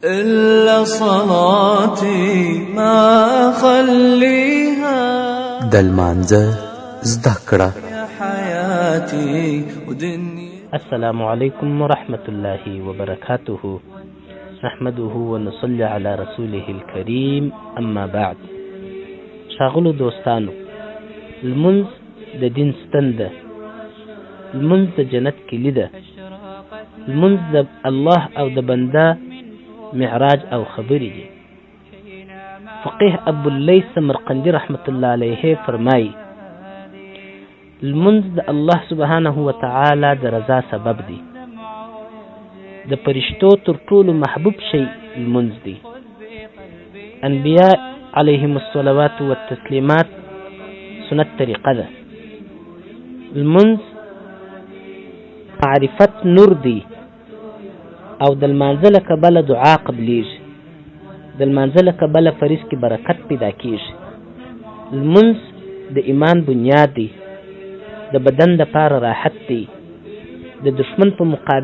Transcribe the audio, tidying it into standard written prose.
إلا صلاتي ما أخليها. د لمانځه زده کړه. حياتي ودنيا. السلام علیکم ورحمة الله وبرکاته، نحمده ونصلي على رسوله الكريم، اما بعد. ښاغلو دوستانو، لمونځ د دین ستن ده، لمونځ د جنت کلي ده، لمونځ د الله او د بنده معراج او خبرې دي. فقيه ابو الليث سمرقندي رحمت الله علیه فرمایي: لمونځ د الله سبحانه وتعالی د رضا سبب دی، د پرشتو تر ټولو محبوب شی لمونځ دی. انبیاء علیهم الصلوات والتسلیمات سنت طریقه ده. لمونځ معرفت نور دی او د لمانځه له کبله دعا قبلیږي، د لمانځه له کبله فریض کې برکت پیدا کیږي. لمونځ د ایمان بنیاد دی، د بدن لپاره راحت دی، د دښمن په مقابل